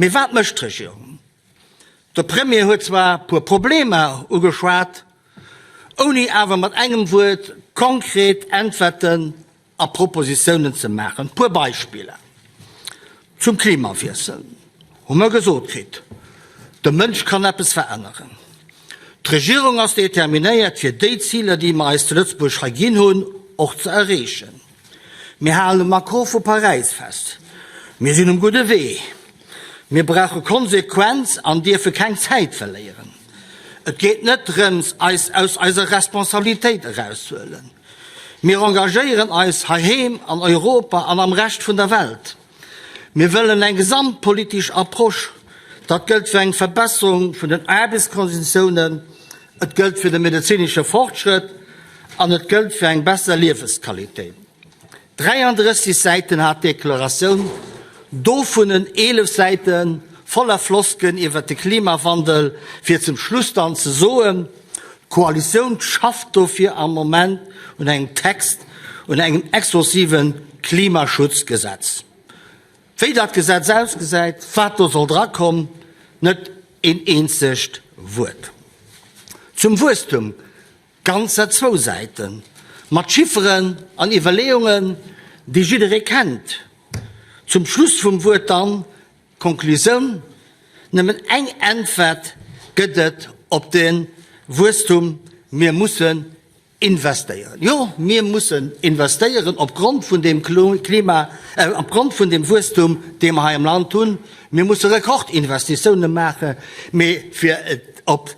Mee wat mécht d'Regierung? De Premier huet zwar puer Problemer ugeschwat, ouni awer mat engem Wuert konkret Äntwerten a Propositiounen ze maachen. Puer Beispiller, Zum Klimawiessel hu mer gesot kritt, de Mënsch kann eppes veränneren. D'Regierung ass determinéiert, fir déi Ziler, déi mer eis zu Lëtzebuerg hei ginn hunn, och ze erreechen. Mir halen um Accord vu Paräis fest. Mir sinn um gudde Wee. Mir brauche Konsequenz an dierfe keng Zäit verléieren. Et geet net drëms, eis aus eiser Responsabilitéit erauszehuelen. Mir engagéieren eis heiheem, an Europa an am Rescht vun der Welt. Mir wëllen eng gesamtpolitesch Approche. Dat gëllt fir eng Verbesserung vun den Aarbechtskonditiounen, et gëllt fir de medezinesche Fortschrëtt an et gëllt fir eng besser Liewesqualitéit. 33 Säiten hat d'Deklaratioun, dovunnen 11 Säite voller Flosken iwwert de Klimawandel, fir zum Schluss dann ze soen, D'Koalitioun schafft dofir am Moment un engem Text, un engem exhaustiven Klimaschutzgesetz. Wéi dat Gesetz ausgesäit, wat do soll drakomm, net een eenzegt Wuert. Zum Wuesstum ganzer zwou Säiten, mat Chifferen an Iwwerleeungen, déi jidderee kennt. Zum Schluss vum Wuert dann Konklusioun, Nëmmen eng Äntwert gëtt et op de Wuesstum, Mir mussen investéieren. Jo, mir mussen investéieren opgrond vun deem Klima, opgrond vun deem Wuesstum, dee mer hei am Land hunn. Mir musse Rekordinvestitioune maachen, mee fir et op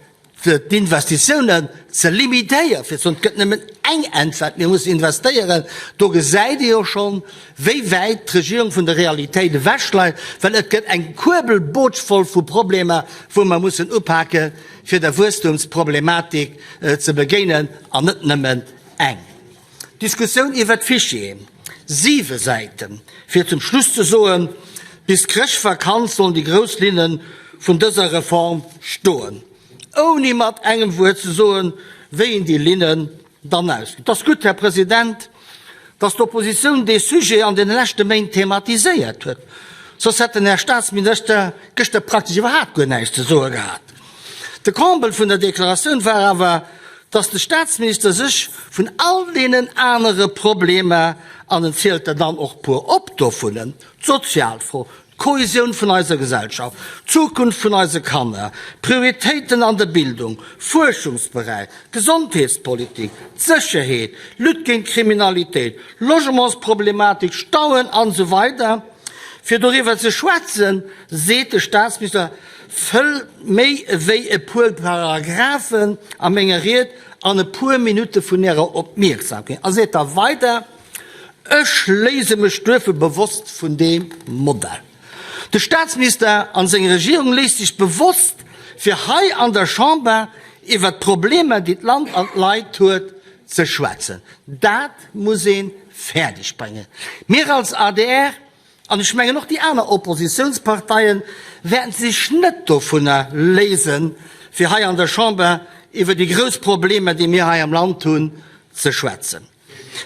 d'Investitiounen ze limitéieren, fir ze soen, et gëtt nëmmen eng Äntwert, mir mussen investéieren, do gesäit ee jo schonn, wéi wäit d'Regierung vun der Realitéit ewech leit, well et gëtt eng Kuebelbootsch voll vu Problemer, wou mer mussen upake fir der Wuesstumsproblematik ze begéinen, an net nëmmen eng. Diskussioun iwwert d'Fichieren, siwe Säiten, fir zum Schluss ze soen, bis d'Chrëschtvakanz sollen déi grouss Linne vun dëser Reform stoen, ouni mat engem Wuert ze soen, wéi een déi Linnen dann ausgeet. Et ass gutt, Här President, dass d'Oppositioun dee Sujet an deene leschte Méint thematiséiert huet, soss hätt den Här Statsminister gëschter praktesch iwwerhaapt guer näischt ze soe gehat. De Comble vun der Deklaratioun war awer, dass de Staatsminister sech vun all deenen anere Problemer, an en zielt der dann och puer op dovunnen, d'Sozialfro, d'Kohesioun vun eiser Gesellschaft, d'Zukunft vun eise Kanner, d'Prioritéiten an der Bildung, Fuerschungsberäich, d'Gesondheetspolitik, d'Sécherheet, Lutte géint d'Kriminalitéit, Logementsproblematik, Stauen an esou weider, fir doriwwer ze schwätzen, seet de Staatsminister, Fëll méi ewéi e puer Paragraphen a menger Ried an e puer Minutte vun Ärer Opmierksamkeet. A seet da weider, Ech léise mech duerfir bewosst vun deem Modell. De Staatsminister an seng Regierung léisst sech bewosst, fir hei an der Chamber iwwert d'Problemer, déi d'Land an d'Leit huet, ze schwätzen. Dat muss ee fäerdeg bréngen. Mir als adr An ech mengen och déi aner Oppositiounsparteie wäerten sech net dovunner léisen, fir hei an der Chamber iwwer déi grouss Problemer, déi mir hei am Land hunn, ze schwätzen.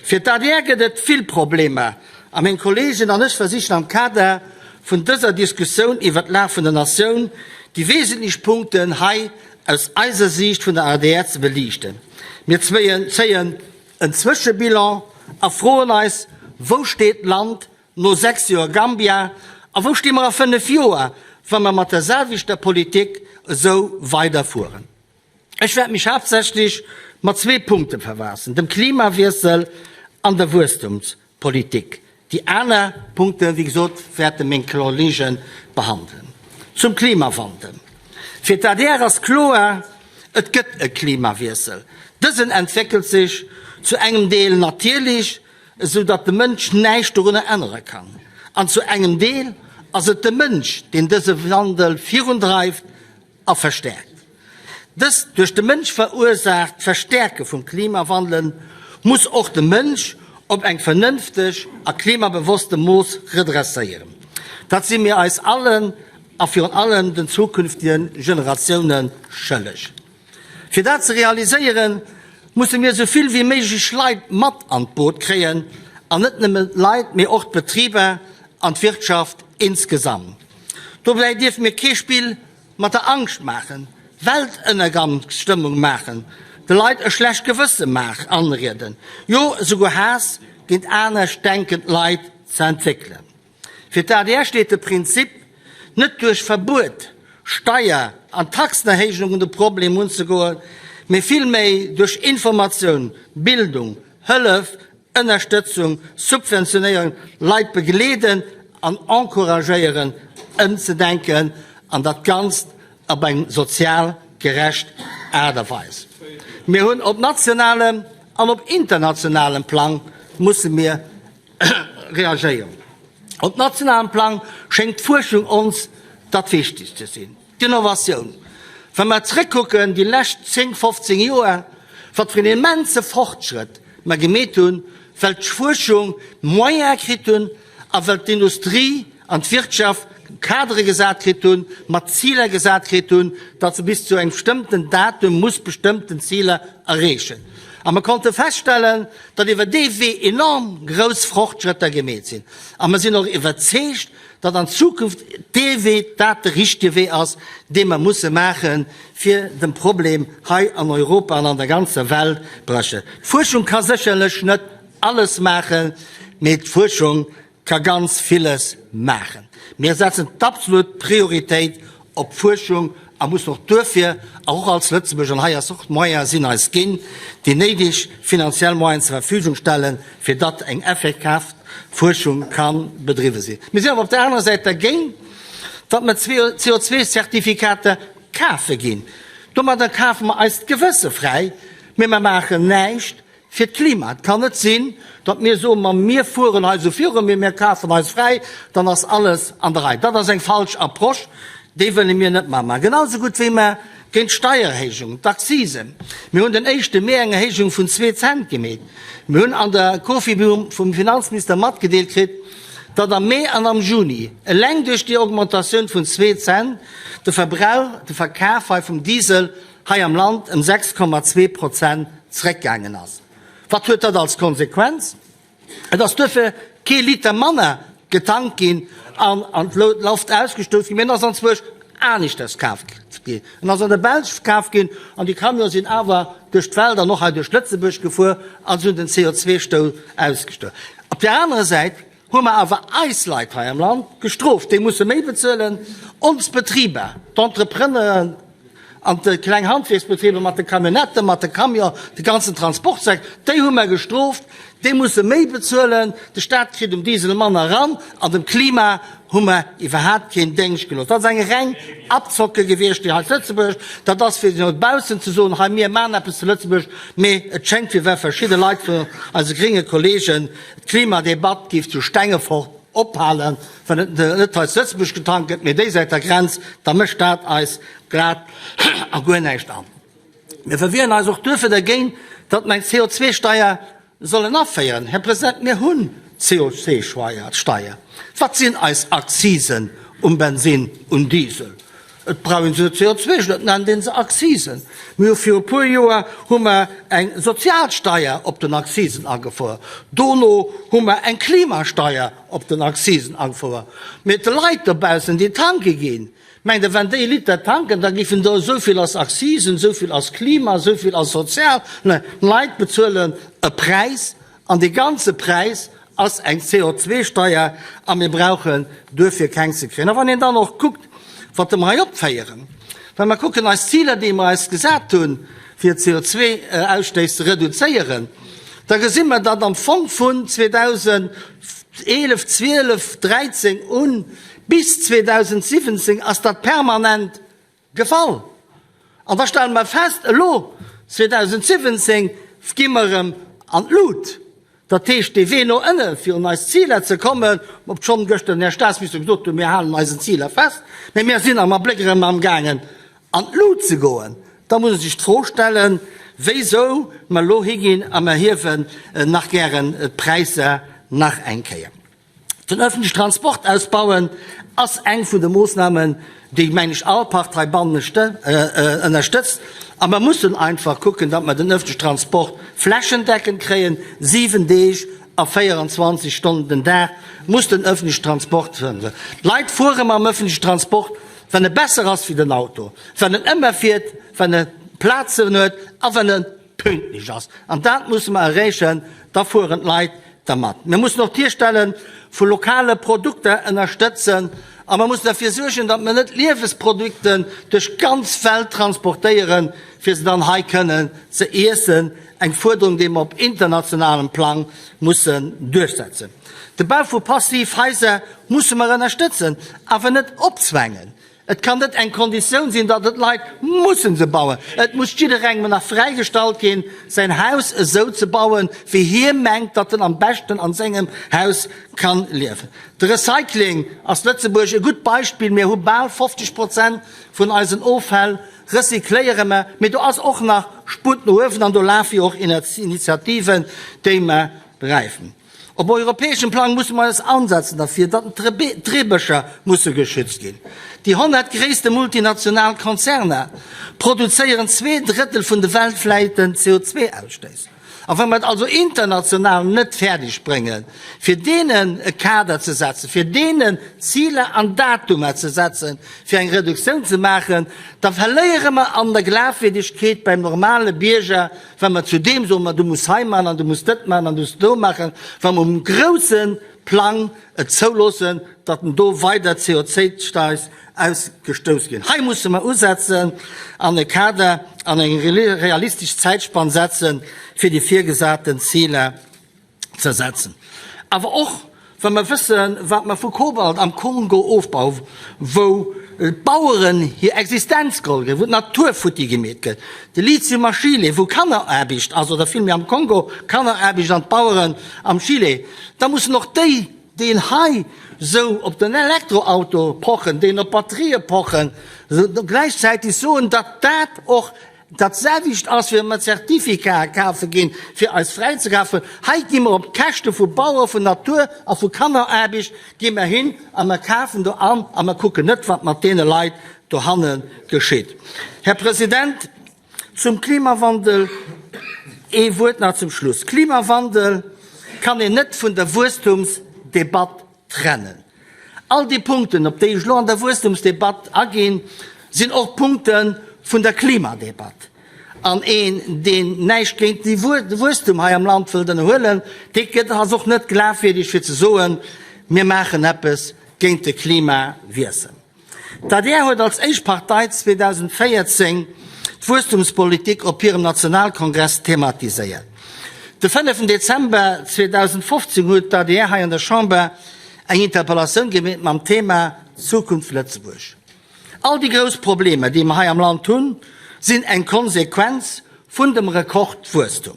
Fir d'ADR gëtt et vill Problemer a meng Kolleegen an ech versichen am Kader vun dëser Diskussioun iwwer d'Lag vun der Natioun déi wesentlech Punkten hei aus eiser Siicht vun der adr ze beliichten. Mir zéien en Zwëschebilan a froen eis, Wou steet d'Land no 6 Joer Gambia a wou sti mer a 5 Joer, wa mer mat der selwechter Politik esou weider fueren? Ech wäert mech haaptsächlech mat zwee Punkte verfaassen, dem Klimawiessel an der Wuesstumspolitik. Déi aner Punkte, wéi gesot, wäerte meng Kollege behandelen. Zum Klimawandel, Fir d'ADR ass kloer, Et gëtt e Klimawiessel. Dësen entwéckelt sech zu engem Deel natierlech, esou datt de Mënsch näischt dorunner ännere kann. An zu engem Deel ass et de Mënsch, deen dëse Wandel virundreift a verstäerkt. Dëst duerch de Mënsch verursaacht Verstäerke vum Klimawandel muss och de Mënsch op eng vernënfteg a klimabewosste Mooss redresséieren. Dat si mir eis allen a virun allem den zukünftege Generatioune schëlleg. Fir dat ze realiséieren, musse mir esou vill wéi méiglech Leit mat an d'Boot kréien, an net nëmmen d'Leit, mee och d'Betriber an d'Wirtschaft insgesamt. Dobäi dierfe mir kee Spill mat der Angscht maachen, Weltënnergangsstëmmung maachen, de Leit e schlecht Gewësse anrieden, jo esouguer Haass géint anescht denkend Leit ze entwéckelen. Fir d'ADR steet de Prinzip, net duerch Verbuet, Steier an Taxenerhéijungen de Problem unzegoen, mee villméi duerch Informatioun, Bildung, Hëllef, Ënnerstëtzung, Subventionéierung, Leit begleeden an encouragéieren ëmzedenken, an dat Ganzt op eng sozial gerecht Aart a Weis. Mir hunn op nationalem an op internationalem Plang musse mir reagéieren. Op nationalem Plang schéngt d'Fuerschung ons dat Wichtigst ze sinn. D'Innovatioun. Wa mer zréckkucken déi lescht 10, 15 Joer, wat fir en immense Fortschrëtt mer gemeet hunn, well d'Fuerschung Moyene kritt hunn a well d'Industrie an d'Wirtschaft Kadere gesat kritt hunn, mat Ziler gesat kritt hunn, datt se bis zu engem bestëmmten Datum muss bestëmmten Ziler erreechen. A mer konnte feststellen, datt iwwer dee Wee enorm grouss Fortschrëtter gemeet sinn. A mer sinn och iwwerzeegt, datt an Zukunft dee Wee dat de richtege Wee ass, dee mer musse maachen, fir dem Problem hei an Europa an an der ganzer Welt bréchen. D'Fuerschung ka sécherlech net alles maachen, mee d'Fuerschung ka ganz villes maachen. Mir setzen d'absolut Prioritéit op d'Fuerschung a mussen och duerfir, och als Lëtzebuerg, an hei ass och d'Moyene sinn eis ginn, déi néideg finanziell Moyenen zur Verfügung stellen, fir datt eng effektiv Fuerschung ka bedriwwe sinn. Mir sinn awer op der anerer Säit dergéint, datt mer CO2-Zertifikater kafe ginn. Domadder kafe mer eis d'Gewësse fräi, mee mer maachen näischt Fir d'Klima. Et kann net sinn, datt mir soen, ma mir fueren hei esou virun, mee mir kafen eis fräi, dann ass alles an der Rei. Dat ass eng falsch Approche, déi wëlle mir net maachen. Mä genau esou gutt wéi mer géint d'Steiererhéijung, d'Accisen, mir hunn den éischte Mee eng Erhéijung vun zwee Cent gemeet, mir hunn an der Cofibu vum Finanzminister matgedeelt kritt, datt am Mee an am Juni eleng duerch déi Augmentatioun vun zwee Cent de Verbrauch, de Verkaf hei vum Diesel hei am Land ëm 6,2 Prozent zréckgaangen ass. Wat huet dat als Konsequenz? Et ass duerfir kee Liter manner getankt ginn an an d'Loft ausgestouss ginn, mee en ass anzwousch aneschters kaaft ginn. En ass an der Belsch kaaft ginn an déi Camionen sinn awer duerch d'Welt an och hei duerch Lëtzebuerg gefuer a se hunn den CO2-Stouss ausgestouss. Op där anerer Säit hu mer awer eis Leit hei am Land gestrooft, déi musse méi bezuelen, ons Betriber, d'Entrepreneuren an déi kleng Handwierksbetriber mat de Camionnetten, mat de Camion, de ganzen Transportsecteur, déi hu mer gestrooft, déi musse méi bezuelen, de Staat kritt um Diesel manner eran an dem Klima hu mer iwwerhaapt keen Déngscht gelooss. Dat ass eng reng Abzocke gewiescht, déi hei zu Lëtzebuerg, dat ass fir no baussen ze soen, hei mir maachen eppes zu Lëtzebuerg, mee et schéngt wéi wa verschidde Leit vun eise gringe Kollegen D'Klimadebatt géif zu Stengefort ophalen, wann et net hei zu Lëtzebuerg getankt gëtt, mee déisäit der Grenz, da mécht dat eis glat a guer näischt an. Mir verwieren eis och duerfir dergéint, datt mer eng CO2-Steier sollen aféieren. Här President, mir hunn d'CO2-Steier. Wat sinn eis Akzisen um Bensin, um Diesel? Et brauch een se net CO2, et nennt een se Akzisen. Mir hu viru puer Joer hu mer eng Sozialsteier op den Akzisen agefouert. Dono hu mer eng Klimasteier op den Akzisen agefouert. Mee d'Leit dobaussen, déi tanke ginn, mengt Der, wann déi e Liter tanken, da géifen do esou vill ass Akzisen, esou vill ass Klima, esou vill ass Sozial. Neen, d'Leit bezuelen e Präis An dee ganze Präis ass eng CO2-Steier a mir brauchen duerfir keng ze kréien. A wann een dann och kuckt, wat mer hei opféieren, wa mer kucken eis Ziler, déi mer eis gesat hunn, fir d'CO2-Ausstéiss ze reduzéieren, da gesi mer, datt am Fong vun 2011, 12, 13 un bis 2017 ass dat permanent Gefall. An da stelle mer fest, elo 2017 gi mer erëm an d'Lut. Dat heescht, dee Wee no ënne fir un eis Ziler ze kommen, obschonn gëschter den Här Staatsminister gesot huet, mir halen eisen Ziler fest, mä mir sinn am Abléck erëm amgaangen an d'Lut ze goen. Da muss ee sech d'Fro stellen, wéisou mer elo higinn a mer hiewen nach gären d'Präisser nach eng Kéier. Den öffentlichen Transport ausbauen ass eng vun de Moossnamen, déi, meng ech, all Partei ënnerstëtzt. A mer mussen einfach kucken, datt mer den öffentlichen Transport flächendeckend kréien, 7 Deeg. A 24 Stonnen den Dag muss den öffentlichen Transport fueren. D'Leit fuere mam öffentlichen Transport, well e besser ass wéi den Auto, well en ëmmer fiert, well e Plazen huet a well e pünktlech ass. An dat musse mer erreechen, da fueren d'Leit dermat. Mir mussen och d'Hierstelle vu lokale Produkter ënnerstëtzen a mer mussen derfir suergen, datt mer net Liewesprodukten duerch d'ganz Welt transportéieren, fir se dann hei kënnen ze iessen. Eng Fuerderung, déi mer op internationalem Plang mussen duerchsetzen. De Bau vu Passivhaiser musse mer ënnerstëtzen, awer net opzwängen. Et kann net eng Konditioun sinn, datt et Leit mussen se bauen. Et muss jidderengem nach fräigestallt ginn, säin Haus esou ze bauen, wéi hie mengt, datt en am beschten an sengem Haus kann liewen. De Recycling ass Lëtzebuerg e gutt Beispill. Mir hu bal 50 Prozent vun eisen Offäll recycléiere mer, mee do ass och nach Sputt no uewen an do lafe jo och Initiativen, déi mer dreifen. Op europäeschem Plang musse mer eis ansetzen derfir, datt d'Reebëscher musse geschützt ginn. Déi 100 gréisste multinational Konzerner produzéieren 2/3 vun de weltwäiten CO2-Ausstéiss. A wa mer et also international net fäerdeg bréngen, fir deenen e Kader ze setzen, fir deenen Ziler an Datumer ze setzen, fir eng Reduktioun ze maachen, da verléiere mer an der Glafwierdegkeet beim normale Bierger, wa mer zu deem soen, ma du muss hei maachen an du muss dat maachen an du muss do maachen, wa mer um grousse Plang et zouloossen, datt en do weider CO2-Steiss ausgestouss ginn. Hei musse mer usetzen an e Kader an eng realistesch Zäitspann setzen, fir déi virgesaten Ziler ze setzen. Awer och wa mer wëssen, wat mer vu Kobalt am Kongo ofbauen, wou d'Baueren hir Existenz geholl gëtt, wou d'Natur futti gemeet gëtt, de Lithium a Chile, wou Kanneraarbecht ass, oder villméi am Kongo Kanneraarbecht an d'Baueren am Chile, da mussen och déi, deen hei sou op den Elektroauto pochen, deen op Batterië pochen, gläichzäiteg soen, datt dat och dat selwecht ass, wéi wa mer Zertifikae kafe ginn, fir eis fräizekafen. Hei gi mer op d'Käschte vu Bauere, vun Natur a vu Kanneraarbecht gi mer hin a mer kafen do an a mer kucken net, wat mat deene Leit dohanne geschitt. Här President, Zum Klimawandel ee Wuert nach zum Schluss. Klimawandel kann een net vun der Wuesstumsdebatt trennen. All déi Punkten, op déi ech elo an der Wuesstumsdebatt aginn, sinn och Punkte vun der Klimadebatt. An een, deen näischt géint de Wuesstum hei am Land wëllt ënnerhuelen, dee gëtt, ass och net glafwierdeg fir ze soen, mir maachen eppes géint de Klimawiessel. D'adr huet als éischt Partei 2014 d'Wuesstumspolitik op hirem Nationalkongress thematiséiert. De fënneften Dezember 2015 huet d'adr hei an der Chamber eng Interpellatioun gemeet mam Thema Zukunft Lëtzebuerg. All déi grouss Problemer, déi mer hei am Land hunn, sinn eng Konsequenz vun dem Rekordwuesstum.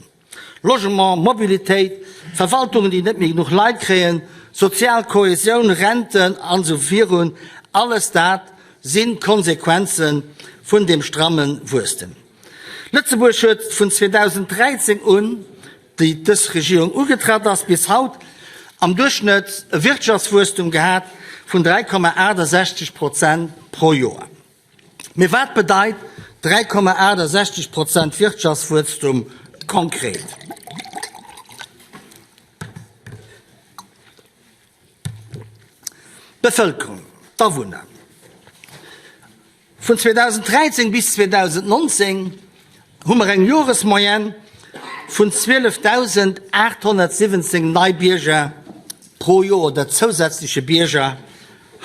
Logement, Mobilitéit, Verwaltungen, déi net méi genuch Leit kréien, sozial Kohäsioun, Renten an esou virun, alles dat si Konsequenze vun deem stramme Wuesstem. Lëtzebuerg huet vun 2013 un, déi dës Regierung ugetratt ass, bis haut am Duerchschnëtt e Wirtschaftswuesstum gehat vun 3,68 Prozent pro Joer. Mee wat bedeit 3,68 Prozent Wirtschaftswuesstum konkret? D'Bevëlkerung, d'Awunner, vun 2013 bis 2019 hu mer eng Joresmoyenne vun 12.817 nei Bierger pro Joer oder zousätzleche Bierger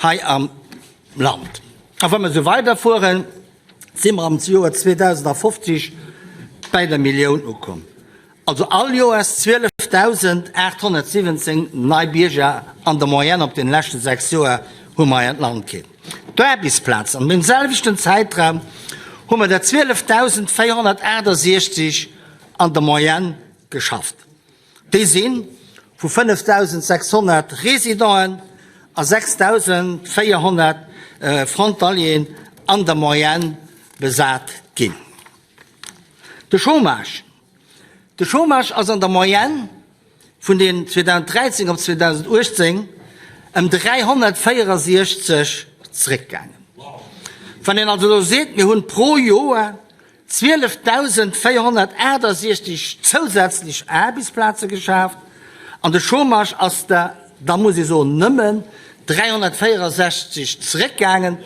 hei am Land. A wa mer esou weiderfueren, si mer am Joer 2050 bäi der Millioun ukomm. Also all Joers 12.817 nei Bierger an der Moyenne op den leschte 6 Joer hu mer hei an d'Land kritt. D'Aarbechtsplazen, an deem selwechten Zäitraum hu mer der 12.468 an der Moyenne geschafft. Déi si vu 5.600 Residenten a 6.400 Frontalieren an der Moyenne besat ginn. De Chômage, De Chômage ass an der Moyenne vun den 2013 op 2018 ëm 364 zréckgaangen. Wann een also elo seet, mir hunn pro Joer 12.468 zousätzlech Aarbechtsplaze geschaaft. An de Chômage ass der, da muss ee soen, nëmmen 364 zeréckgaangen.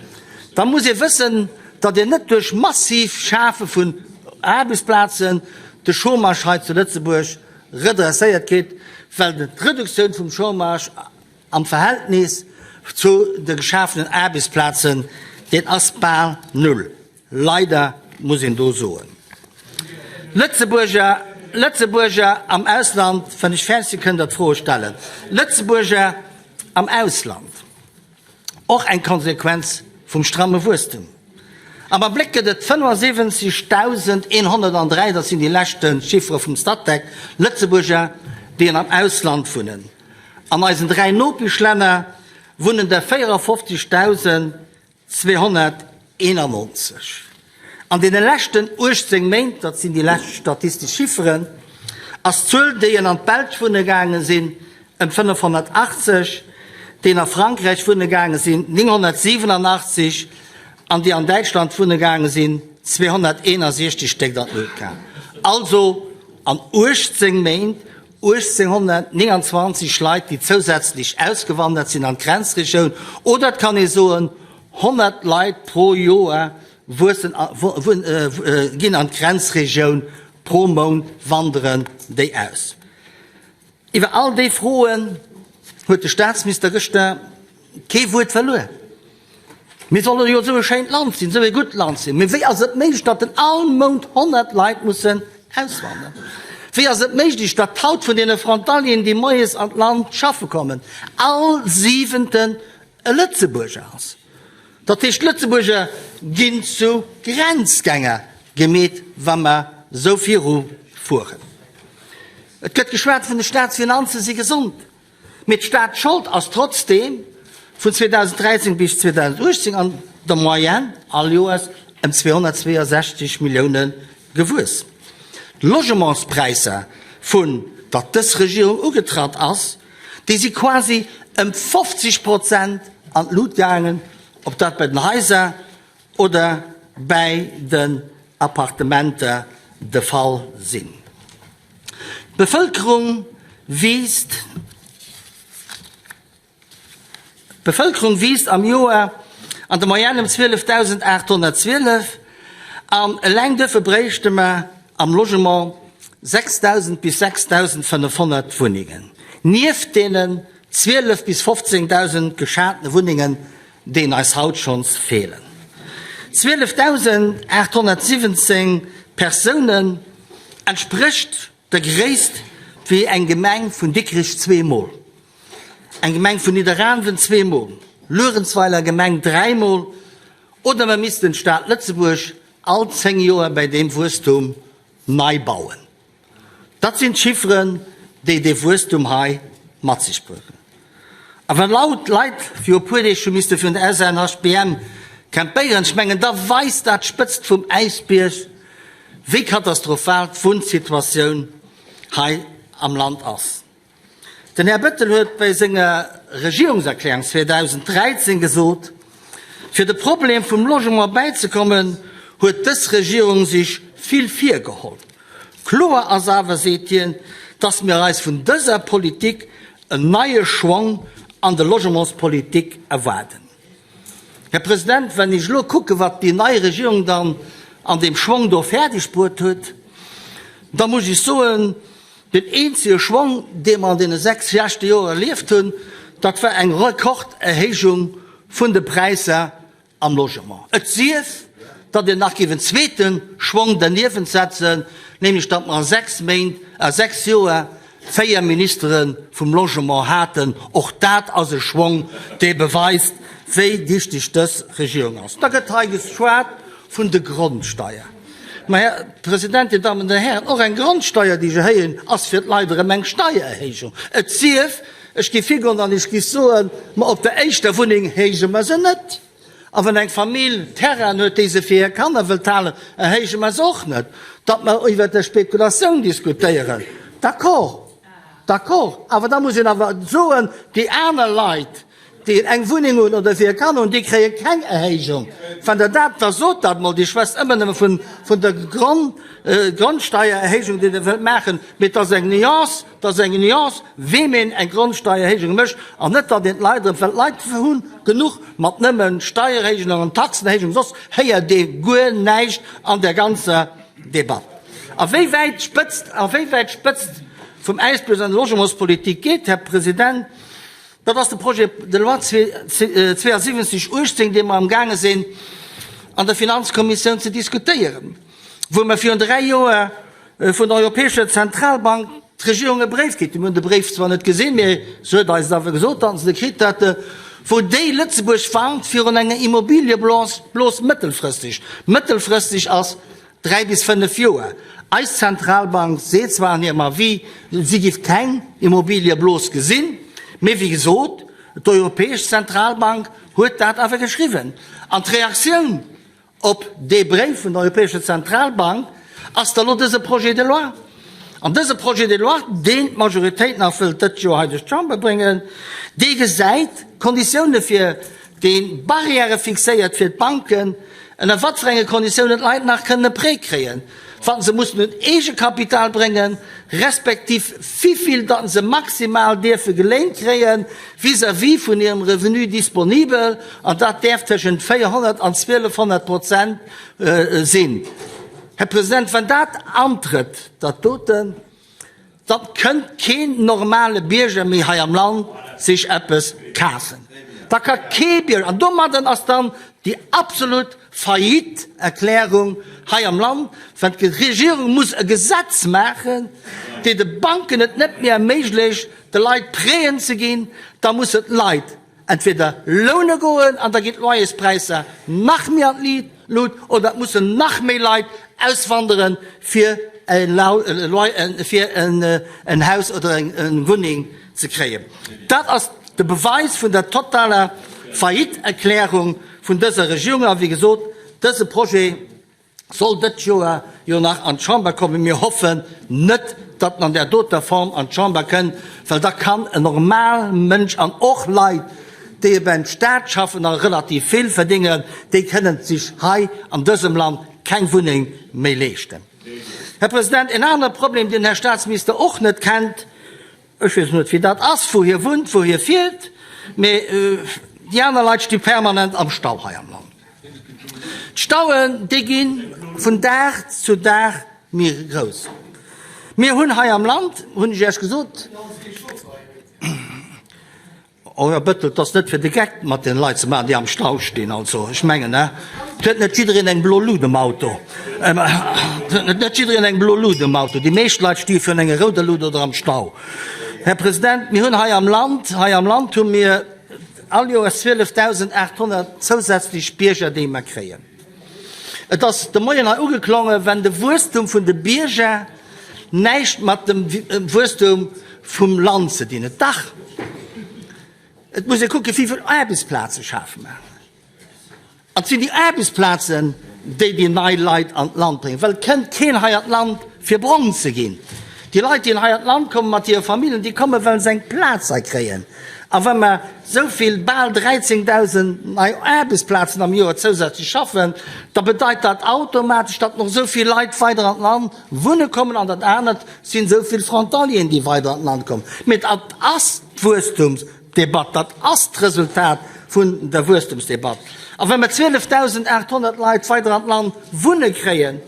Da muss ee wëssen, datt een net duerch massiv Schafe vun Aarbechtsplazen de Chômage hei zu Lëtzebuerg redresséiert kritt, well d'Reduktioun vum Chômage am Verhältnis zu de geschafenen Aarbechtsplazen, deen ass bal null. Leider, muss een do soen. Lëtzebuerger, Lëtzebuerger am Ausland, wann ech fäerdeg sinn, kënnt Der d'Froe stellen. Lëtzebuerger am Ausland, och eng Konsequenz vum stramme Wuesstum. Am Abléck gëtt et 75.103, dat sinn déi leschte Chiffere vum Statec, Lëtzebuerger, déi am Ausland wunnen. An eisen 3 Nopeschlänner wunnen der 54.000. 291. An deene leschten 18 Méint, dat sinn déi lescht statistesch Chifferen, ass d'Zuel, déi en an d'Belsch wunne gaange sinn, ëm 580, déi en a Frankräich wunne gaange sinn, 987 an déi an Däitschland wunne gaange sinn, 261 Stéck an d'Luucht gaangen. Also an 18 Méint 1.829 Leit, déi zousätzlech ausgewandert sinn an d'Grenzregioun, oder et kann ee soen, 100 Leit pro Joer wuessen, ginn an d'Grenzregioun, pro Mount wanderen déi aus. Iwwer all déi Froen huet de Staatsminister gëschter Kee Wuert verluer. Mir solle jo esou e schéint Land sinn, esou e gutt Land sinn. Mee wéi ass et méiglech, datt en all Mount 100 Leit mussen auswanderen? Wéi ass et méiglech, datt haut vun deene Frontalieren, déi moies an d'Land schaffe kommen, all siwenten e Lëtzebuerger ass? Dat heescht, d'Lëtzebuerger ginn zu Grenzgänger gemeet, wa mer esou viru fueren. Et gëtt geschwat vun de Staatsfinanze si gesond. Mee d'Staatsschold ass trotzdeem vun 2013 bis 2018 an der Moyenne all Joers ëm 262 Millioune gewuess. D'Logementspräisser, vun datt dës Regierung ugetratt ass, déi si quasi ëm 50 Prozent an d'Lut gaangen, ob dat bei den Haiser oder bäi den Appartementer de Fall sinn. D'Bevëlkerung wiisst D'Bevëlkerung wiisst am Joer an der Moyenne ëm 12.812 an eleng duerfir bréichte mer am Logement 6.000 bis 6.500 Wunnengen, nieft deenen 12 bis 15.000 geschatene Wunnengen, déi eis haut schonns feelen. 12.817 Persounen entsprécht der Gréisst wéi eng Gemeng vun Dikrech zweemol, eng Gemeng vun Nidderaanwen zweemol, Luerenzweiler Gemeng dräimol oder mer missten d'Stad Lëtzebuerg all 10 Joer bäi deem Wuesstum nei bauen. Dat sinn d'Chifferen, déi dee Wuesstum hei mat sech bruechen. A wa laut Leit viru e puer Deeg hu misste virun der SNHBM campéieren, ech mengen, da weist dat d'Spëtzt vum Äisbierg, wéi katastrophal d'Wunnsituatioun hei am Land ass. Den Här Bettel huet bei senger Regierungserklärung 2013 gesot, fir de Problem vum Logement bäizekommen, huet dës Regierung sech vill virgeholl. Kloer ass awer, seet hien, datt mir eis vun dëser Politik en neie Schwong an de Logementspolitik erwaarden. Här President, wenn ech elo kucken, wat déi nei Regierung dann an deem Schwong do fäerdeg bruet huet, da muss ech soen, Den eenzege Schwong, dee mer an deene 6 leschte Joer erlieft hunn, dat war eng Rekorderhéijung vun de Präisser am Logement. Et sief, datt een nach géif en zweete Schwong derniewent setzen, nämlech datt mer a 6 Méint, a 6 Joer 4 Ministere vum Logement haten. Och dat ass e Schwong, dee beweist, wéi dichteg dës Regierung ass. Da gëtt hei geschwat vun de Grondsteier. Mä, Här President, Dir Dammen an Dir Hären, och eng Grondsteier, déi ech erhéijen, ass fir d'Leit erëm eng Steiererhéijung. Et sief, ech géif higoen an ech géif soen, Ma op der éischter Wunneng héije mer se net. A wann eng Famill Terrainen huet, déi se fir hir Kanner wëllt halen, erhéije mer se och net. Datt mer iwwert der Spekulatioun diskutéieren, d'accord, d'accord. Awer da muss een awer soen, déi aner Leit, déi eng Wunneng hunn oder fir e Kand hunn, déi kréie keng Erhéijung. Wann Der dat, da sot dat emol. Dir schwätzt ëmmer nëmme vun, vun der Grond, Grondsteiererhéijung, déi Der wëllt maachen, mee et ass eng Nuance, et ass eng Nuance, weem een eng Grondsteiererhéijung mécht an net, datt een d'Leit erëm, well d'Leit hu genuch mat nëmme Steiererhéijungen an Taxenerhéijungen, soss héiert ee guer näischt an där ganzer Debatt. A wéi wäit d'Spëtzt, a wéi wäit d'Spëtzt vum Äisbierg an der Logementspolitik geet, Här President, dat ass de Projet de loi 72 18, dee mer amgaange sinn an der Finanzkommissioun ze diskutéieren, wou mer virun dräi Joer vun der Europäescher Zentralbank d'Regierung e Bréif kritt hunn. Mir hunn de Bréif zwar net gesinn, mee se huet eis et awer gesot, datt se e kritt hätte, wou déi Lëtzebuerg warnt virun enger Immobiliëblos mëttelfristeg. Mëttelfristeg ass 3 bis 5 Joer. Eis Zentralbank seet zwar an hirem Avis, si giff keng Immobiliëblos gesinn, mee wéi gesot, d'Europäesch Zentralbank huet dat awer geschriwwen. An d'Reaktioun op dee Bréif vun der Europäescher Zentralbank ass da lo dëse Projet de loi. An dëse Projet de loi, deen d'Majoritéit nach wëllt dëst Joer hei duerch d'Chamber bréngen, dee gesäit Konditioune fir, dee Barrièrë fixéiert fir d'Banken, ënner wat fir enge Konditiounen d'Leit nach kënnen e Prêt kréien, wat se mussen un Eegekapital bréngen, respektiv wivill datt se maximal dierfe geléint kréie vis-à-vis vun hirem Revenu disponibel, an dat däerf tëschent 400 an 1.200 Prozent sinn. Här President, wann dat antrëtt, dat doten, da kënnt keen normale Bierger méi hei am Land sech eppes kafen. Da ka kee Bierger, an domadden ass dann déi absolut Faillite-Erklärung hei am Land, wann d'Regierung muss e Gesetz maachen, déi de Banken et net méi erméiglecht, de Leit Prêten ze ginn, da musse d'Leit Entweder loune goen an da ginn d'Loyerspräisser nach méi an d'Lut oder et mussen nach méi Leit auswandere fir en Haus oder eng Wunneng ze kréien. Dat ass de Beweis vun der totaler Faillite-Erklärung vun dëser Regierung. A wéi gesot, dëse Projet soll dët Joer jo nach an d'Chamber kommen. Mir hoffen net, datt en an där doter Form an d'Chamber kënnt, well da kann en normal Mënsch an och Leit, déi e beim Staat schaffen a relativ vill verdéngen, déi kënnen sech hei an dësem Land keng Wunneng méi leeschten. Här President, en anere Problem, deen den Här Statsminister och net kennt, Ech weess net, wéi dat ass, wou hie wunnt, wou hie fiert, mee déi aner Leit sti permanent am Stau hei am Land. D'Stauen, déi gi vun Dag zu Dag méi grouss. Mir hunn hei am Land, hunn ech Iech gesot, Oh Här Bettel, 't ass net fir de Geck mat den Leit ze maachen, déi am Stau stinn. Also ech mengen, ne, 't huet net jiddereen eng blo Lut um Auto. Et huet net jiddereen eng blo Lut um Auto. Déi meescht Leit sti virun enger rouder Lut oder am Stau. Här President, mir hunn hei am Land, hei am Land hu mir all Joers 12.800 zousätzlech Bierger, déi mer kréien. Et ass de Moien hei ugeklongen, wenn de Wuesstum vun de Bierger näischt mat dem Wuesstum vum Land ze dinn huet. Dach, et muss ee kucken, wéi vill Aarbechtsplaze schafe mer. An et sinn déi Aarbechtsplazen, déi déi nei Leit an d'Land bréngen, well et kënnt keen hei an d'Land, fir brong ze ginn. Déi Leit, déi hei an d'Land kommen mat hire Familljen, déi kommen, well se eng Plaz hei kréien. A wa mer esou vill, bal 13.000 nei Aarbechtsplazen am Joer zousätzlech schaffen, da bedeit dat automatesch, datt och esou vill Leit weider an d'Land wunne kommen. An dat anert sinn esou vill Frontalieren, déi weider an d'Land kommen. Mee dat ass d'Wuesstumsdebatt, dat ass d'Resultat vun der Wuesstumsdebatt. A wa mer 12.800 Leit weider an d'Land wunne kréien,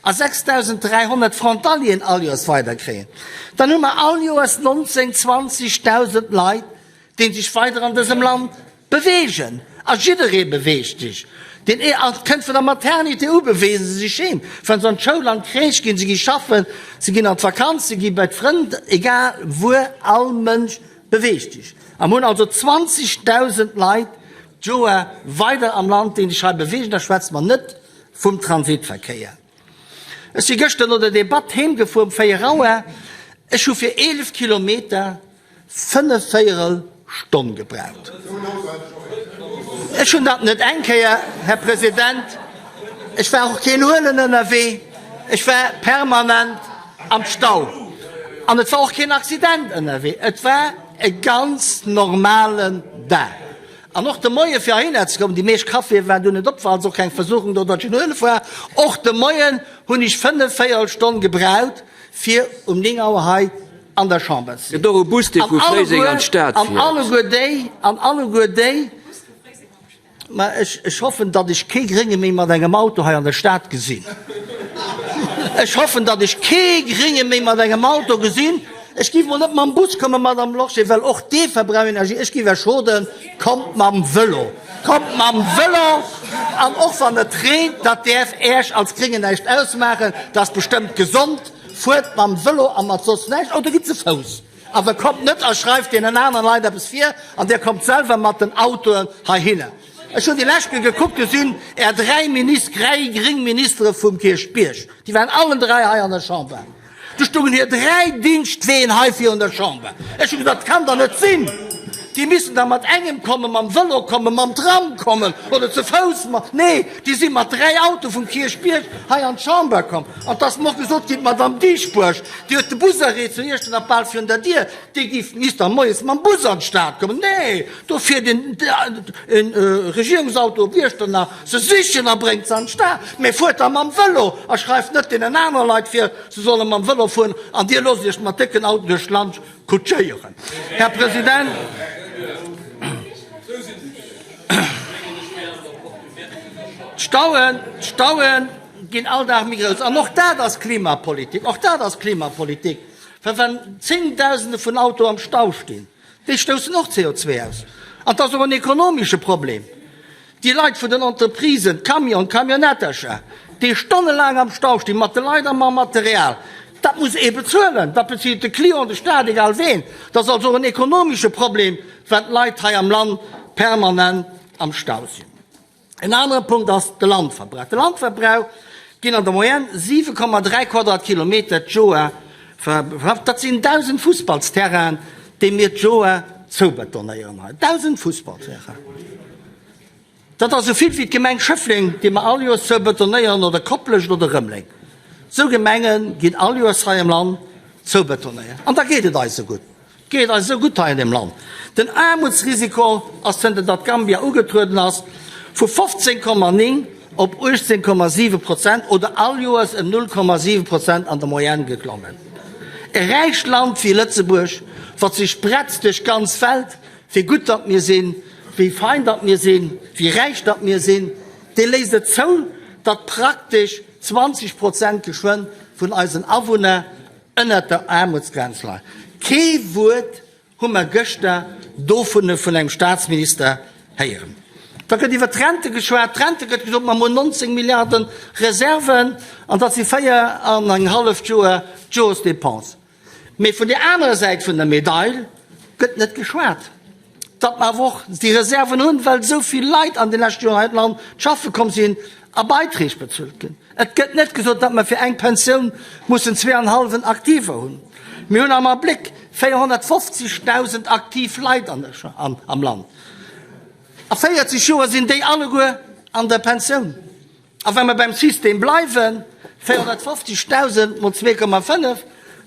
a 6.300 Frontalieren all Joers weider kréien, dann hu mer all Joers 19, 20.000 Leit, déi sech weider an dësem Land beweegen. A jidderee beweegt sech. Deen ee kënnt vun der Maternité u beweege se sech heem, wa se an d'Schoul, an d'Crèche ginn, se gi schaffen, se ginn an d'Vakanz, se gi bei d'Frënn, egal wuer, all Mënsch beweegt sech. A mer hunn also 20.000 Leit d'Joer weider am Land, déi sech hei beweegen. Da schwätze mer net vum Transitverkéier. Ech si gëschter no der Debatt heem gefuer um 4 Auer. Ech hu fir 11 Kilometer fënnefvéierel Stonn gebraucht. Ech hunn dat net eng Kéier, Här President. Ech war och keen Huelen ënnerwee. Ech war permanent am Stau. An et war och keen Accident ënnerwee. Et war e ganz normalen Dag. An och de Moie fir heihinner ze kommen, déi meescht Caféë waren dunn net op, war also och keng Versuchung do, datt ech en huele war. Och de Moien hunn ech 45 Stonn gebraucht, fir um 9 Auer hei an der Chamber ze sinn. Gëtt och e Bus, dee vu Fréiseng an d'Stad An fiert? alleguer déi, an alleguer déi, Mä ech, ech hoffen, datt ech kee Grénge méi mat engem Auto hei an der Stad gesinn. Ech hoffen, datt ech kee Grénge méi mat engem Auto gesinn. Ech géif mol net mam Bus kommen, Madame Lorsché, well och dee verbraucht Energie. Ech géif Iech roden, Kommt mam Vëlo! Kommt mam Vëlo! An och wann et reent, dat däerf Äech als Gréngen näischt ausmaachen, dat ass bestëmmt gesond. Fuert mam Vëlo a mat soss näischt, oder gitt ze Fouss. Awer kommt net a schreift deenen aneren Leit eppes vir an Dir kommt selwer mat den Autoen heihinner. Ech hunn déi lescht Kéier gekuckt, do sinn Är dräi Minis-, dräi gréng Ministere vum Kierchbierg, déi waren allen dräi hei an der Chamber. Do stungen hir dräi Dingschtween hei virun der Chamber. Ech hu gesot, dat kann der net sinn! Déi missten da mat engem kommen, mam Vëlo kommen, mam Tram kommen oder ze Fouss. Nee, déi si mat dräi Autoe vum Kierchbierg hei an d'Chamber komm. An 't ass mer och gesot ginn, d'Madame Dieschbourg, déi huet de Busarrêt zu Iechternach bal virun der Dier, déi géif, misst da moies mam Bus an d'Stad kommen. Nee, do fiert en Regierungsauto op Iechternach se sichen a bréngt se an d'Stad. Mee fuert da mam Vëlo a schreift net deenen anere Leit vir, se solle mam Vëlo fueren an Dir loosst Iech mat décken Autoen duerch d'Land kutschéieren. Här President, d'Stauen, d'Stauen ginn all Dag méi grouss. An och dat ass Klimapolitik, och dat ass Klimapolitik, well wann Zéngdausende vun Autoe am Stau stinn, déi stoussen och CO2 aus. An et ass och en ekonomesche Problem. Déi Leit vun den Entreprisen, d'Camion, d'Camionnettercher, déi stonnelaang am Stau stinn, mat de Leit a mam Material, dat muss ee bezuelen. Dat bezilt de Client, de Staat, egal ween. Dat ass also och en ekonomesche Problem, well d'Leit hei am Land permanent am Stau sinn. En anere Punkt ass de Landverbrauch. De Landverbrauch ginn an der Moyenne 7,3 Quadratkilometer d'Joer verbraucht. Dat sinn 1.000 Fussballsterrainen, déi mir d'Joer zoubetonéieren hei. 1.000 Fussballterrainen! Dat ass esou vill wéi d'Gemeng Schëffleng, déi mer all Joers zoubetonéieren, oder Koplescht oder Rëmeleng. Esou Gemenge ginn all Joers hei am Land zoubetonéiert. An da geet et eis esou gutt. Et geet eis esou gutt hei an deem Land. Den Aarmutsrisiko ass, zënter datt Gambia ugetrueden ass, vu 15,9 op 18,7 Prozent oder all Joers ëm 0,7 Prozent an der Moyenne geklommen. E räicht Land wéi Lëtzebuerg, wat sech bretzt duerch d'ganz Welt, wéi gutt datt mir sinn, wéi fein datt mir sinn, wéi räich datt mir sinn, dee léisst et zou, datt praktesch 20 Prozent geschwënn vun eisen Awunner ënnert der Aarmutsgrenz leien. Kee Wuert hu mer gëschter dovun vun engem Staatsminister héieren. Da gëtt iwwert d'Rente geschwat. D'Rente gëtt gesot, mer hunn 19 Milliarden Reserven an dat si 4 an eng halleft Joer d'Joresdepense. Mee vun där anerer Säit vun der Medail gëtt net geschwat, datt mer awer och déi Reserven hunn, well esou vill Leit an de leschte Joren hei an d'Land schaffe komm sinn a Beiträg bezuelt ginn. Et gëtt net gesot, datt mer fir eng Pensioun mussen zweeanhallwen Aktiver hunn. Mir hunn am Abléck 450.000 aktiv Leit am Land. A 40 Joer sinn déi alleguer an der Pensioun. A wa mer beim System bleiwen, 450.000 mol 2,5,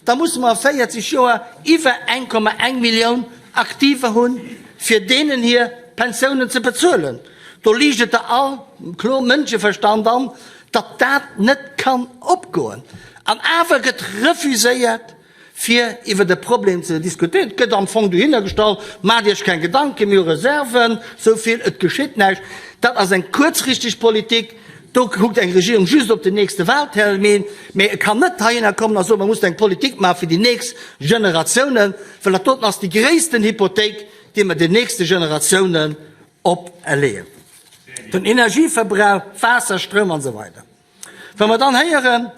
da musse mer a 40 Joer iwwer 1,1 Millioun Aktiver hunn, fir deenen hir Pensiounen ze bezuelen. Do liicht et der all kloer Mënscheverstand an, datt dat net kann opgoen. An awer gëtt refuséiert, fir iwwer de Problem ze diskutéieren. Et gëtt am Fong dohinner gestallt, Maacht Iech keng Gedanken, mir hu Reserven, esou vill, et geschitt näischt. Dat ass eng kuerzrichteg Politik. Do kuckt eng Regierung just op den nächste Wahltermin, mä e kann net heihinner kommen a soen, mer mussen eng Politik maache fir déi nächst Generatiounen, well dat doten ass déi gréissten Hypothéik, déi mer den nächste Generatiounen operleeën. Den Energieverbrauch, Waasser, Stroum an esou weider. Wa mer dann héieren,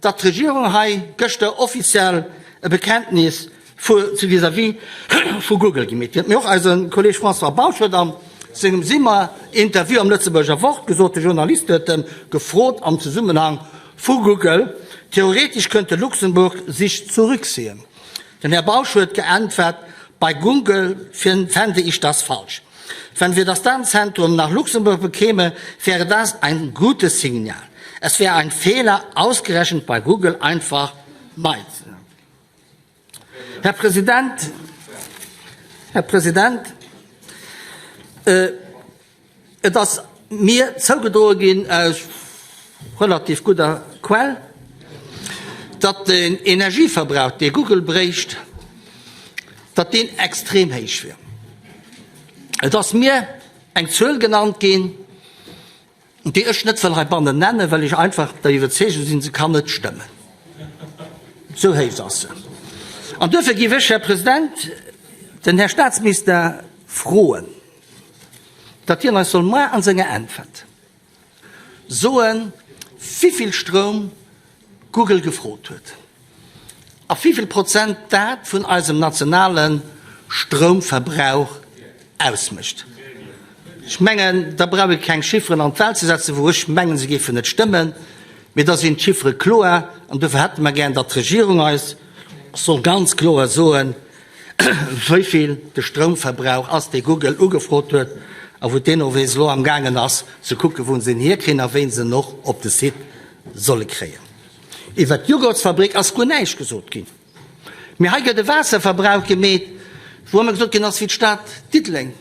datt d'Regierung hei gëschter offiziell e Bekenntnis vis-à-vis vu Google gemeet huet, mee och eise Kolleeg François Bausch huet a sengem Simmer-Interview am Lëtzebuerger Wort gesot, de Journalist huet em gefrot am Zesummenhang vu Google, Theoretisch könnte Luxemburg sich zurückziehen. Den Här Bausch huet geäntwert, Bei Google fände ich das falsch. Wenn wir das Datenzentrum nach Luxemburg bekäme, wäre das ein gutes Signal. Es wäre ein Fehler, ausgerechnet bei Google einfach Nein ze soen. Här President, Här President. Et ass mir zougedroe ginn aus relativ gudder Quell, datt den Energieverbrauch, dee Google bréicht, datt deen extrem héich wier. Et ass mir eng Zuel genannt ginn, déi ech net wëll heibannen nennen, well ech einfach der Iwwerzeegung sinn, se kann net stëmmen, esou héich ass se. An duerfir géif ech, Här President, den Här Statsminister froen, datt hien eis soll moar an senger Äntwert soen, wivill Stroum Google gefrot huet a wivill Prozent dat vun eisem nationale Stroumverbrauch ausmécht. Ech mengen, da brauch ee keng Chifferen an d'Welt ze setzen, wou ech mengen, se géifen net stëmmen, mee da sinn d'Chiffere kloer. An dofir hätte mer gär, datt d'Regierung eis soll ganz kloer soen, wéi vill de Stroumverbrauch ass, dee Google ugefrot huet a wou d'Enovez elo amgaangen ass ze kucken, wou se en hierkriegen a wéi se en och op de Site solle kréien. Iwwert d'Jugurtsfabrik ass guer näischt gesot ginn. Mee hei gëtt e Waasserverbrauch gemeet, wou ëmmer gesot ginn ass, wéi d'Stad Diddeleng.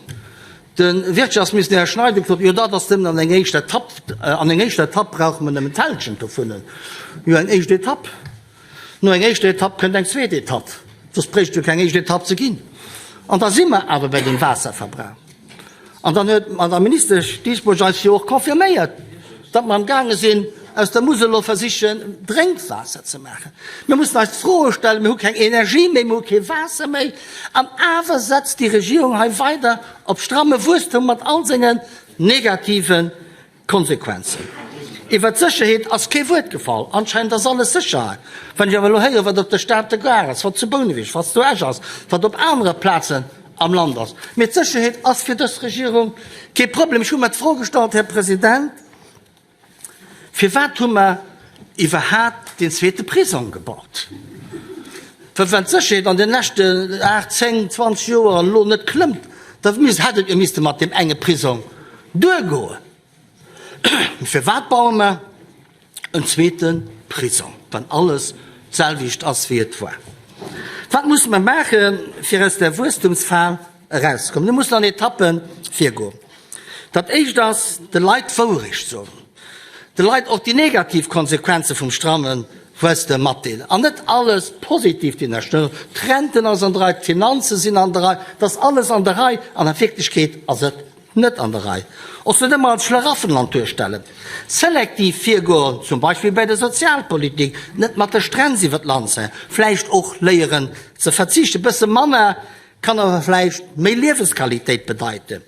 De Wirtschaftsminister Här Schneider huet gesot, jo dat ass nëmmen an enger éischter Etapp, an enger éischter Etapp brauche mer nëmmen d'Hälschent dovun. Jo, eng éischt Etapp. No enger éischter Etapp kënnt eng zweet Etapp, soss bréicht et jo keng éischt Etapp ze ginn. An da si mer awer bei dem Waasserverbrauch. An dann huet d'Madame Ministesch Dieschbourg eis jo och confirméiert, datt mer amgaange sinn, aus der Musel elo versichen, Drénkwaasser ze maachen. Mir mussen eis d'Froe stellen, Mir hu keng Energie méi, mir hu kee Waasser méi, an awer setzt déi Regierung hei weider op stramme Wuesstum mat all sengen negativen Konsequenzen. Iwwer d'Sécherheet ass kee Wuert gefall. Anscheinend ass alles sécher hei. Wann ech awer elo héieren, wat op der Stater Gare ass, wat zu Bouneweg, wat zu Esch ass, wat op anere Plazen am Land ass. Mee d'Sécherheet ass fir dës Regierung kee Problem. Ech hu mer d'Fro gestallt, Här President, Firwat hu mer iwwerhaapt deen zweete Prisong gebaut? Well wann d'Sécherheet an den leschten 8, 10, 20 Joer elo net klëmmt, da hätt et jo misste mat deem enge Prisong duergoen. Firwat baue mer en zweete Prisong, wann alles d'selwecht ass wéi et war? Wat musse mer maachen, fir aus där Wuesstumsfal erauszekommen? Mir mussen an Etappe virgoen. Dat Éischt ass, de Leit d'Wourecht soen, de Leit och déi negativ Konsequenze vum stramme Wuesstem matdeelen an net alles positiv duerstellen. D'Renten ass an der Rei, d'Finanze sinn an der Rei, et ass alles an der Rei an a Wierklechkeet ass et net an der Rei. Och net ëmmer als Schlaraffenland duerstellen. Selektiv virgoen, zum Beispill bei der Sozialpolitik, net mat de Strenz iwwer d'Land zéien, vläicht och léieren ze verzichten, e bësse manner kann awer vläicht méi Liewesqualitéit bedeiten.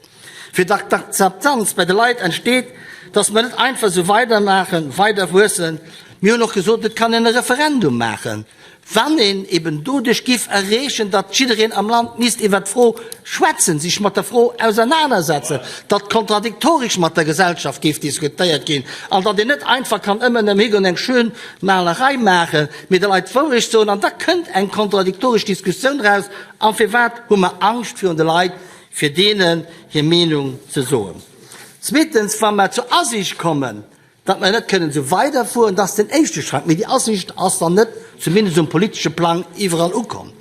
Fir datt d'Akzeptanz bei de Leit entsteet, datt mer net einfach esou weidermaachen, weider wuessen. Mir hunn och gesot, et kann een e Referendum maachen, wann een eben doduerch giff erreechen, datt jiddereen am Land misst iwwert d'Fro schwätzen, sech mat der Fro ausernanersetzen, datt kontradiktoresch mat der Gesellschaft géif diskutéiert ginn an datt een net einfach kann ëmmer nëmme higoen, eng schön Malerei maachen, mee de Leit d'Wourecht soen an da kënnt eng kontradiktoresch Diskussioun raus. A firwat hu mer Angscht virun de Leit, fir deenen hir Meenung ze soen? Zweetens, wa mer zur Asiicht kommen, datt mer net kënnen esou weiderfueren, dat ass den éischte Schrack, mee déi Asiicht ass dann net, zumindest um politesche Plang, iwwerall ukomm,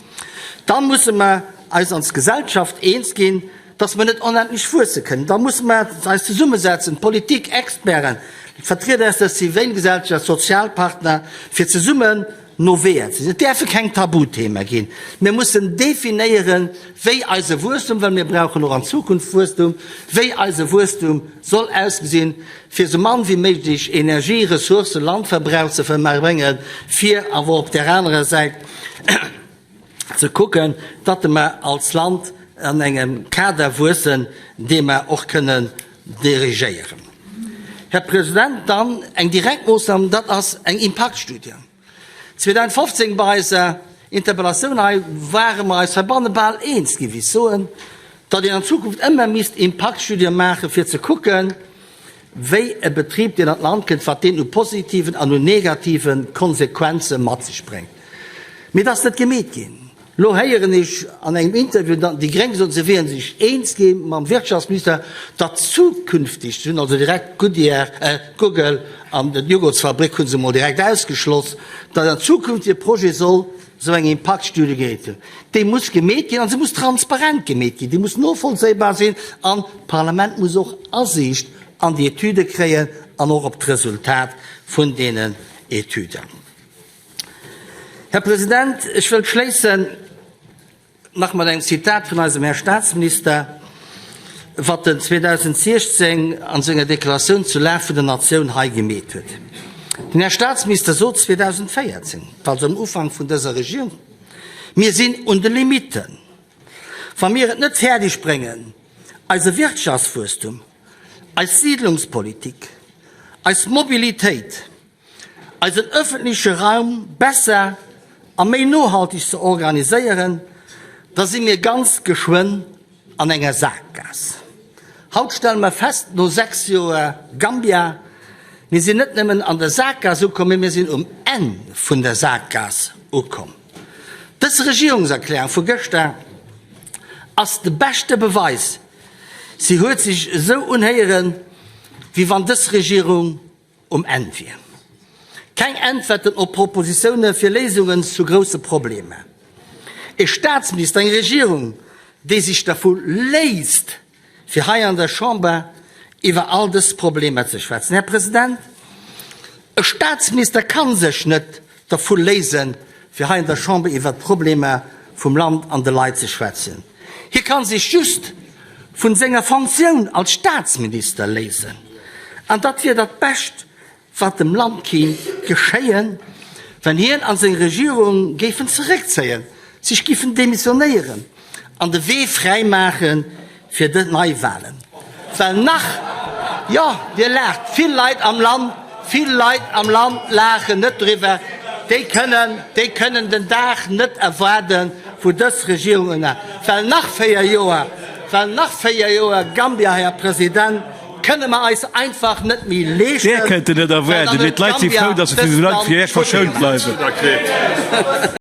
da musse mer eis als Gesellschaft eens ginn, datt mer net onendlech wuesse kënnen. Da musse mer eis zesummesetzen, d'Politik, Experten, Vertrieder aus der Zivilgesellschaft, Sozialpartner, fir zesummen no Weeër ze sinn. Et däerfe keng Tabuthema ginn. Mir mussen definéieren, wéi eise Wuesstum, well mir brauchen och an Zukunft Wuesstum, wéi eise Wuesstum soll ausgesinn, fir esou mann wéi méiglech Energie, Ressourcen, Landverbrauch ze verbréngen, fir awer op där anerer Säit ze kucken, datt mer als Land an engem Kader wuessen, dee mer och kënnen dirigéieren. Här President, dann eng direkt Moossnam, dat ass eng Impaktstudie. 2015 bei eiser Interpellatioun hei ware mer eis heibanne bal eens, géif ech soen, datt een an Zukunft ëmmer misst Impaktstudie maachen, fir ze kucken, wéi e Betrib, deen an d'Land kënnt, wat deen u positiven an un negative Konsequenze mat sech bréngt. Mee et ass net gemeet ginn. Lo héieren ech an engem Interview, datt déi Gréng soen, se wiere sech eens gi mam Wirtschaftsminister, datt zukünfteg, se hunn also direkt Goodyear, Google an d'Jugurtsfabrik hu se mol direkt ausgeschloss, datt an zukünftege Projet soll. esou eng Impaktstudie gemeet ginn. Déi muss gemeet ginn an se muss transparent gemeet ginn, déi muss novollzéibar sinn an d'Parlament muss och Asiicht an déi Etüde kréien an och op d'Resultat vun deenen Etüden. Här President, ech wëllt schléissen nach mat engem Zitat vun eisem Här Statsminister, wat en 2016 an senger Deklaratioun zur Lag vun der Natioun hei gemeet huet. Den Här Statsminister sot 2014, also am Ufank vun dëser Regierung, Mir sinn un de Limitten. Wa mir et net fäerdeg bréngen, eise Wirtschaftswuesstum, eis Siedlungspolitik, eis Mobilitéit, eisen ëffentleche Raum besser a méi nohalteg ze organiséieren, da si mir ganz geschwënn an enger Saakgaass. Haut stelle mer fest, no 6 Joer Gambia, mir sinn net nëmmen an der Saakgaass ukomm, mee mir sinn um Enn vun der Saakgaass ukomm. Dës Regierungserklärung vu gëschter ass de beschte Beweis. Si huet sech esou unhéieren, wéi wann dës Regierung um Enn wier. Keng Äntwerten op Propositioune fir Léisungen zu grousse Problemer. E Staatsminister, eng Regierung, déi sech dervu léist, fir hei an der Chamber iwwer all dës Problemer ze schwätzen. Här President, e Staatsminister ka sech net dervu léisen, fir hei an der Chamber iwwert d'Problemer vum Land an de Leit ze schwätzen. Hie ka sech just vun senger Fonctioun als Staatsminister léisen. An dat wier dat Bescht, wat dem Land kéint geschéien, wenn hien a seng Regierung géifen zeréckzéien, sech giffen demissionéieren an de Wee fräi maache fir de Neiwahlen. Well nach, jo, Dir laacht, vill Leit am Land, vill Leit am Land laachen net driwwer, déi kënnen, déi kënnen den Dag net erwaarden, wou dës Regierung ënner, well nach 4 Joer, well nach 4 Joer Gambia, Här President, kënne mer eis einfach net méi leeschten, Dir kënnt en net well erwaarden, dann mee huet d'Leit si Gambia frou, datt se dëst fir esou laang Land fir Iech verschount verluer. bleiwen.